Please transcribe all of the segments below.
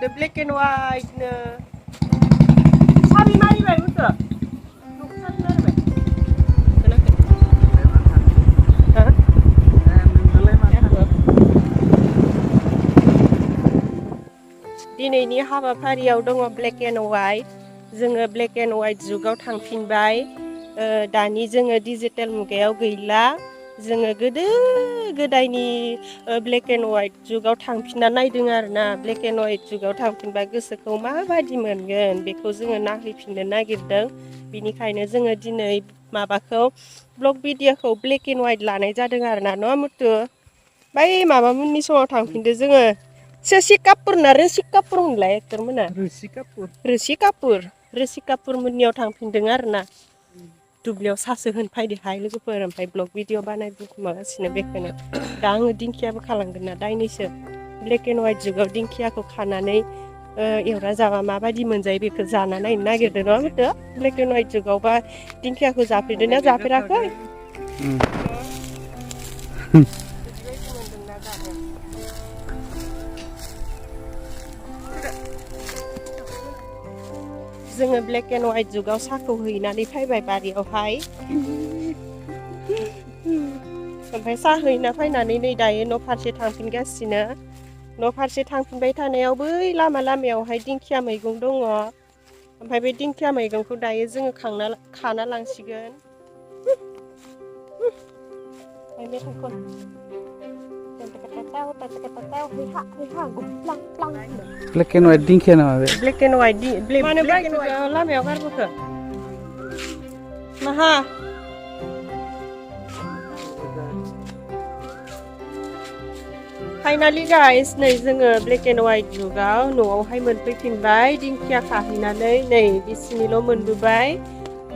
the black and white नो साबि मारिबाय मुथु नखसान मारिबाय खोनाखै हा नोंलाय मा दिनैनि हाबाफारियाव दङ ब्लेक एन्ड व्हाइट जोङो ब्लेक एन्ड व्हाइट जुगाव थांफिनबाय दानि जोङो डिजिटेल मुगायाव गैला जोङो गोदो गोदायनि ब्लेक एन्ड व्हाइट जुगाव थांफिनना नायदों आरोना ब्लेक एन्ड व्हाइट जुगाव थांफिनबा गोसोखौ माबादि मोनगोन बेखौ जोङो नायहैफिननो नागिरदों बिनिखायनो जोङो दिनै माबाखौ ब्लग भिडिअखौ ब्लेक एन्ड व्हाइट लानाय जादों आरोना न' मुथु बै माबामोननि समाव थांफिनदो जोङो शशि कापुर ना रोशि कापुर मोनलाय एक्टरमोना रोशि कापुर मोननियाव थांफिनदों आरोना दुब्लियाव सासो होन फायदोहाय लोगोफोर ओमफ्राय ब्लग भिडिअ बानायबोखुमागासिनो बेखौनो दा आङो दिंखियाबो खालामगोन ना दायनैसो ब्लेक एन्ड व्हाइट जुगाव दिंखियाखौ खानानै एवना जाबा माबायदि मोनजायो बेखौ जाना नायनो नागिरदों नङा माथो ब्लेक एन्ड व्हाइट जुगावबा दिंखियाखौ जाफेरदों ना जाफेराखै बिदिबायदि मोनदोंना जादों जोङो ब्लेक एन्ड व्हाइट जुगाव साखौ हैनानै फैबाय बारियावहाय ओमफ्राय सा हैना फैनानै नै दायो न' फारसे थांफिनगासिनो न' फारसे थांफिनबाय थानायाव बै लामायावहाय दिंखिया मैगं दङ ओमफ्राय बे दिंखिया मैगंखौ दायो जोङो खाना लांसिगोन Black and white दिंखिया नामा बे? Black and white मानो black and white लामायाव गारबोखो माहा फाइनालि गाइस नै जोङो ब्लेक एन्ड व्हाइट जुगाव न'आवहाय मोनफैफिनबाय दिंखिया खाहैनानै नै बिसिनिल' मोनबोबाय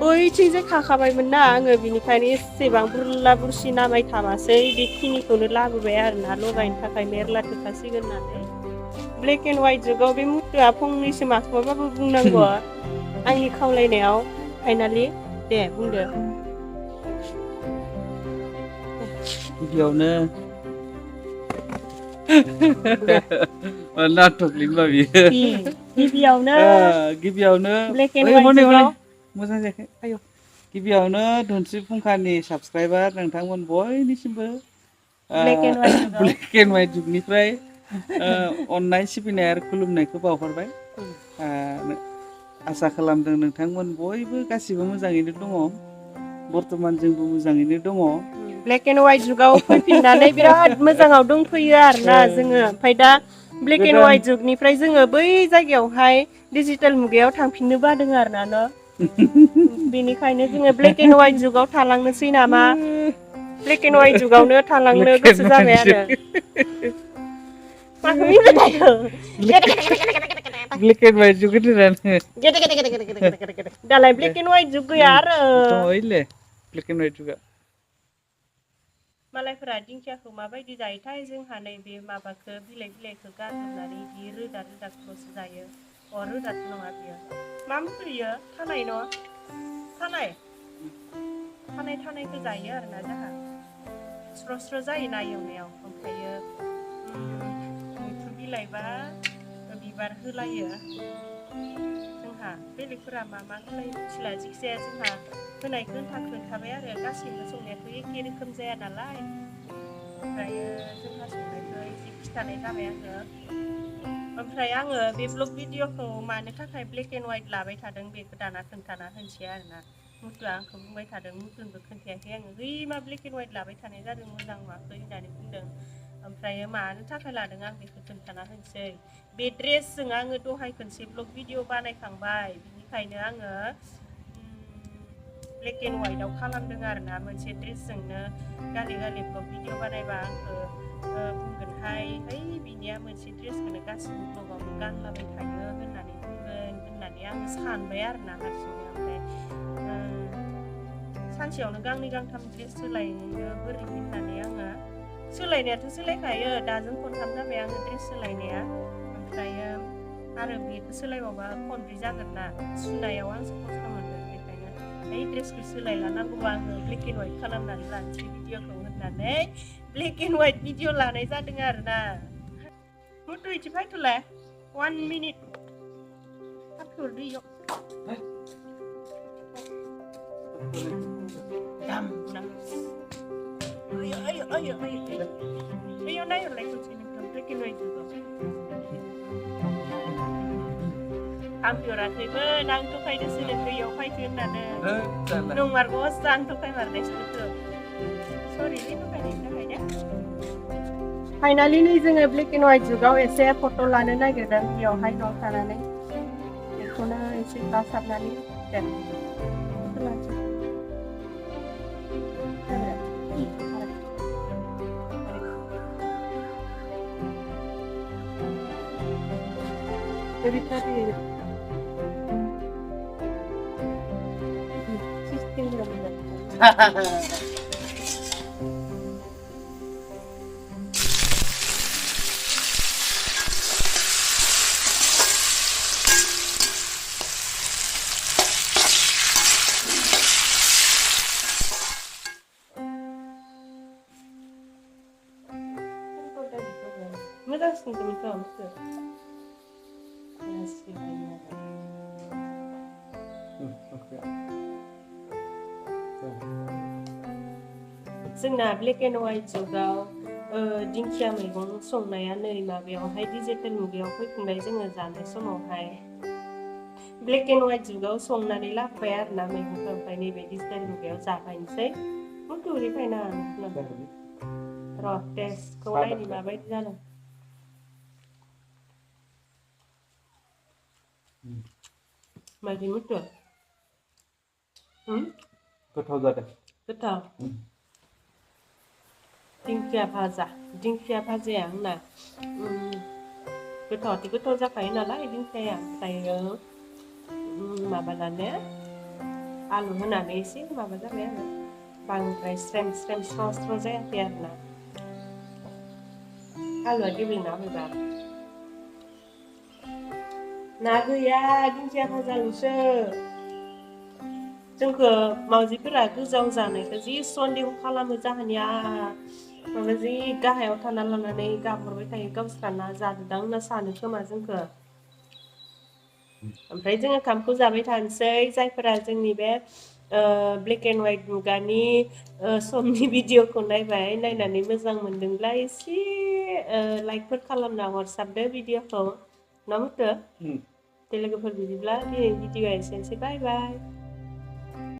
बैथिंजाय खाखाबायमोन ना आङो बिनिखायनो एसेबां बुरला बुरसि नामायखाबासै बेखिनिखौनो लाबोबाय आरोना लगायनो थाखाय मेरला थोखासिगोन होननानै ब्लेक एन्ड व्हाइट जुगाव बे मुथुआ फंनैसो माखौबाबो बुंनांगौ आंनि खावलायनायाव फाइनालि दे बुंदो गिबियावनो नाटक लिंबा बियो गिबियावनो ब्लेक एन्ड व्हाइट जुगाव मोजां जायाखै आयौ गिबियावनो धोनस्रि फुंखानि साबस्क्राइबार नोंथांमोन बयनिसिमबो ब्लेक एन्ड व्हाइट जुगनिफ्राय अननाय सिबिनाय आरो खुलुमनायखौ बावहरबाय आसा खालामदों नोंथांमोन बयबो गासिबो मोजाङैनो दङ बर्तमान जोंबो मोजाङैनो दङ ब्लेक एन्ड व्हाइट जुगाव फैफिननानै बिराद मोजाङाव दंफैयो आरोना जोङो ओमफ्राय दा ब्लेक एन्ड व्हाइट जुगनिफ्राय जोङो बै जायगायावहाय डिजिटेल मुगायाव थांफिननो बादों आरोना न' बेनिखायनो जोङो ब्लेक एन्ड व्हाइट जुगाव थालांनोसै नामा ब्लेक एन्ड व्हाइट जुगावनो थालांनो गोसो जाबाय आरो माखौ मिनिबाय थायो ब्लेक एन्ड व्हाइट जुग होननानै दालाय ब्लेक एन्ड व्हाइट जुग गैया आरो दङ'इले ब्लेक एन्ड व्हाइट जुगा मालायफोरा दिंखियाखौ माबायदि जायोथाय जोंहा नैबे माबाखौ बिलाइखौ गारजोबनानै बिदि रोदाखौल'सो जायो रोदाथ' नङा बियो मा मुखैयो थानाय न' थानायखौ जायो आरोना जोंहा स्र' जायोना एवनायाव ओमफ्रायो मैथ्रु बिलाइबा बिबार होलायो जोंहा बेलेगफोरा मा होलायो मिथिला जिखिजाया जोंहा होनायखौ खोन्थाबाय आरो गासैबो संनायाथ' एखे रोखोम जाया नालाय ओमफ्रायो जोंहा संनायखौ एसे खिथानाय जाबाय आङो ओमफ्राय आङो बे ब्लग भिडिअखौ मानो थाखाय ब्लेक एन्ड व्हाइट लाबाय थादों बेखौ दाना खोन्थाना होनसै आरोना मुथुआ आंखौ बुंबाय थादों मुथुनोबो खोन्थायाखै आङो मा ब्लेक एन्ड व्हाइट लाबाय थानाय जादों मोजां माखै होननानै बुंदों ओमफ्राय मानो थाखाय लादों आं बेखौ खोन्थाना होनसै बे ड्रेसजों आङो दहाय खनसे ब्लग भिडिअ बानायखांबाय बिनिखायनो आङो ब्लेक एन्ड व्हाइटआव खालामदों आरोना मोनसे ड्रेसजोंनो गाले ब्लग भिडिअ बानायबा आंखौ बुंगोनहाय बिनिया मोनसे ड्रेसखौनो गासिबो ब्लगावनो गानलाबाय थायो होननानै बुंगोन होननानै आङो सानबाय आरोना हारसिंनो ओमफ्राय सानसेयावनो गांनै गांथाम ड्रेस सोलायनो बोरै होननानै आङो सोलायनायाथ' सोलायखायो दाजों खनथाम जाबाय आङो ड्रेस सोलायनाया ओमफ्रायो आरो बेखौ सोलायबावबा खनब्रै जागोन ना सुनायाव आंसो खस्थ' मोनगोन बेखायनो ड्रेसखौ सोलायला नांगौबा आङो ब्लेक एन्ड व्हाइट खालामनानै लानोसै भिडिअखौ होननानै ब्लेक एन्ड व्हाइट भिडिअ लानाय जादों आरोना मुथु इदि फायथ'लाय 1 minute After đi yok Dam nang Ayo na yun like sini black and white juga Hampir rataiबो नांथ' खायदो सोदों दैयाव फायथो होननानै नंमारगौसो आंथ' फायमारनायसो सरि फायनायनि थाखाय दे फाइनालि नै जोङो ब्लेक एन्ड व्हाइट जुगाव एसे फट' लानो नागिरदों बेयावहाय न'आव थानानै बेखौनो एसे लासाबनानै मोजांसिन मोनथ' जोंना ब्लेक एन्ड व्हाइट जुगाव दिंखिया मैगं संनाया नै माबायावहाय डिजिटेल मुगायाव फैफिनबाय जोङो जानाय समावहाय ब्लेक एन्ड व्हाइट जुगाव संनानै लाबोबाय आरोना मैगंखौ ओमफ्राय नैबे डिजिटेल मुगायाव जाबायनोसै मुथुरि फायना र' टेस्टखौ नायनि माबायदि जादों मादि मुथु गोथाव जादों गोथाव दिंखिया भाजाया आंना गोथावाथ' गोथाव जाखायो नालाय दिंखियाया ओमफ्रायो माबानानै आलु होनानै एसे माबा जाबाय आरो बांद्राय स्रेम स्र' जायाखै आरोना आलुआ गेब्लेना होबा ना गैया दिंखिया भाजाल'सो जोंखौ मावजिफोरा गोजाव जानायखौ जि सन्देह खालामो जाहोनिया माबा जि गाहायाव थाना लानानै गाबहरबाय थायो गावस्रा ना जादोदां होनना सानो खोमा जोंखौ ओमफ्राय जोङो ओंखामखौ जाबाय थानोसै जायफोरा जोंनि बे ब्लेक एन्ड व्हाइट मुगानि समनि भिडिअखौ नायनानै मोजां मोनदोंब्ला एसे लाइकफोर खालामना हरसाबदो भिडिअखौ ना मुथु दे लोगोफोर बिदिब्ला दिनैनि भिडिअआ एसेनोसै बाय बाय